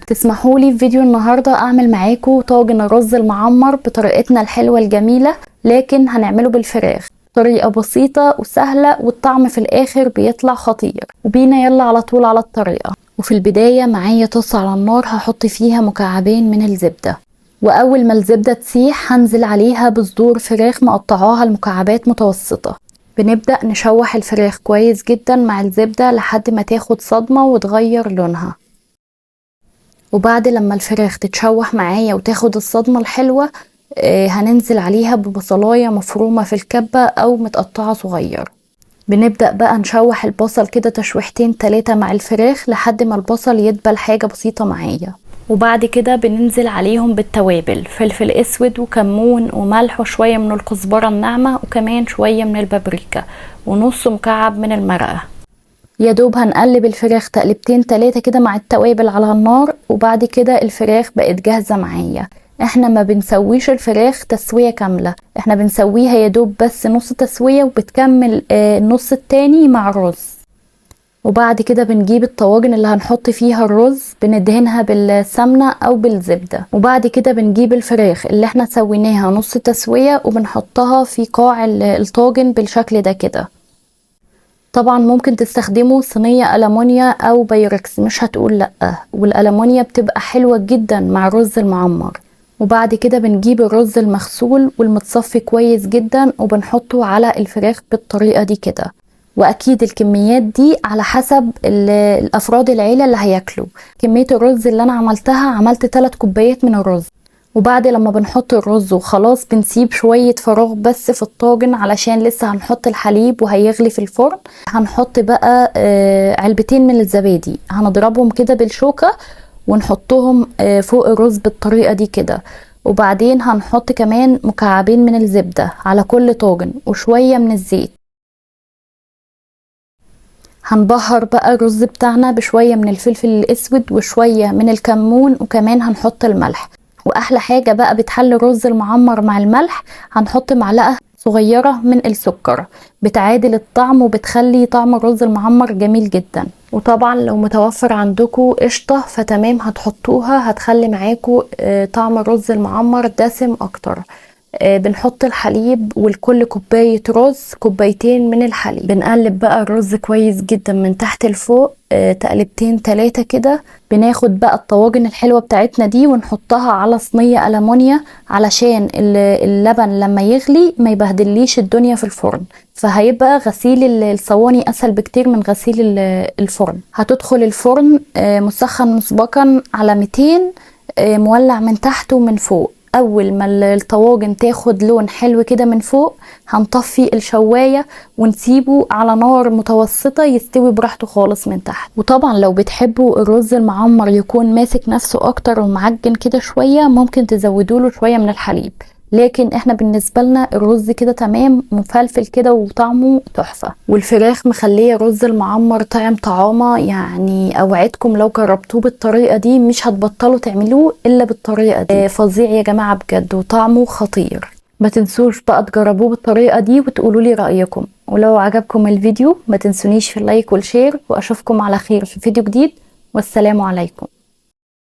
تسمحوا لي في فيديو النهاردة اعمل معاكم طاجن الرز المعمر بطريقتنا الحلوة الجميلة، لكن هنعمله بالفراخ. طريقة بسيطة وسهلة والطعم في الاخر بيطلع خطير. وبينا يلا على طول على الطريقة. وفي البداية معايا طاسة على النار هحط فيها مكعبين من الزبدة، واول ما الزبدة تسيح هنزل عليها بصدور فراخ مقطعاها لمكعبات متوسطة. بنبدأ نشوح الفراخ كويس جدا مع الزبدة لحد ما تاخد صدمة وتغير لونها. وبعد لما الفراخ تتشوح معايا وتاخد الصدمة الحلوة، هننزل عليها ببصلاية مفرومة في الكبة او متقطعة صغير. بنبدأ بقى نشوح البصل كده تشويحتين تلاتة مع الفراخ لحد ما البصل يدبل حاجة بسيطة معايا. وبعد كده بننزل عليهم بالتوابل، فلفل اسود وكمون وملح وشوية من الكزبرة الناعمة وكمان شوية من البابريكا ونص مكعب من المرقة. يا دوب هنقلب الفراخ تقلبتين تلاتة كده مع التوابل على النار، وبعد كده الفراخ بقت جاهزة معايا. احنا ما بنسويش الفراخ تسوية كاملة، احنا بنسويها يا دوب بس نص تسوية وبتكمل النص التاني مع الرز. وبعد كده بنجيب الطواجن اللي هنحط فيها الرز بندهنها بالسمنة او بالزبدة. وبعد كده بنجيب الفراخ اللي احنا سويناها نص تسوية وبنحطها في قاع الطاجن بالشكل ده كده. طبعا ممكن تستخدموا صينية ألمونيا او بايركس، مش هتقول لأ، والألمونيا بتبقى حلوة جدا مع الرز المعمر. وبعد كده بنجيب الرز المغسول والمتصفي كويس جدا وبنحطه على الفراخ بالطريقة دي كده. واكيد الكميات دي على حسب الافراد العيلة اللي هياكلوا. كمية الرز اللي انا عملتها، عملت 3 كوبايات من الرز. وبعد لما بنحط الرز وخلاص بنسيب شوية فراغ بس في الطاجن علشان لسه هنحط الحليب وهيغلي في الفرن. هنحط بقى علبتين من الزبادي، هنضربهم كده بالشوكة ونحطهم فوق الرز بالطريقة دي كده. وبعدين هنحط كمان مكعبين من الزبدة على كل طاجن وشوية من الزيت. هنبهر بقى الرز بتاعنا بشوية من الفلفل الاسود وشوية من الكمون، وكمان هنحط الملح. واحلى حاجة بقى بتحل الرز المعمر مع الملح، هنحط معلقة صغيرة من السكر، بتعادل الطعم وبتخلي طعم الرز المعمر جميل جدا. وطبعا لو متوفر عندكم قشطة فتمام هتحطوها، هتخلي معاكم طعم الرز المعمر دسم اكتر. بنحط الحليب، ولكل كوباية رز كوبايتين من الحليب. بنقلب بقى الرز كويس جدا من تحت لفوق، تقلبتين تلاتة كده. بناخد بقى الطواجن الحلوة بتاعتنا دي ونحطها على صينية ألمونيا علشان اللبن لما يغلي ما يبهدليش الدنيا في الفرن، فهيبقى غسيل الصواني أسهل بكتير من غسيل الفرن. هتدخل الفرن، مسخن مسبقا على 200، مولع من تحت ومن فوق. اول ما الطواجن تاخد لون حلو كده من فوق هنطفي الشواية ونسيبه على نار متوسطة يستوي براحته خالص من تحت. وطبعا لو بتحبوا الرز المعمر يكون ماسك نفسه اكتر ومعجن كده شوية ممكن تزودوا له شوية من الحليب، لكن احنا بالنسبة لنا الرز كده تمام مفلفل كده وطعمه تحفة. والفراخ مخلية رز المعمر طعم طعامة، اوعدكم لو جربتوه بالطريقة دي مش هتبطلوا تعملوه الا بالطريقة دي. فظيع يا جماعة بجد وطعمه خطير. ما تنسوش بقى تجربوه بالطريقة دي وتقولوا لي رأيكم. ولو عجبكم الفيديو ما تنسونيش في ال like وال share، واشوفكم على خير في فيديو جديد، والسلام عليكم.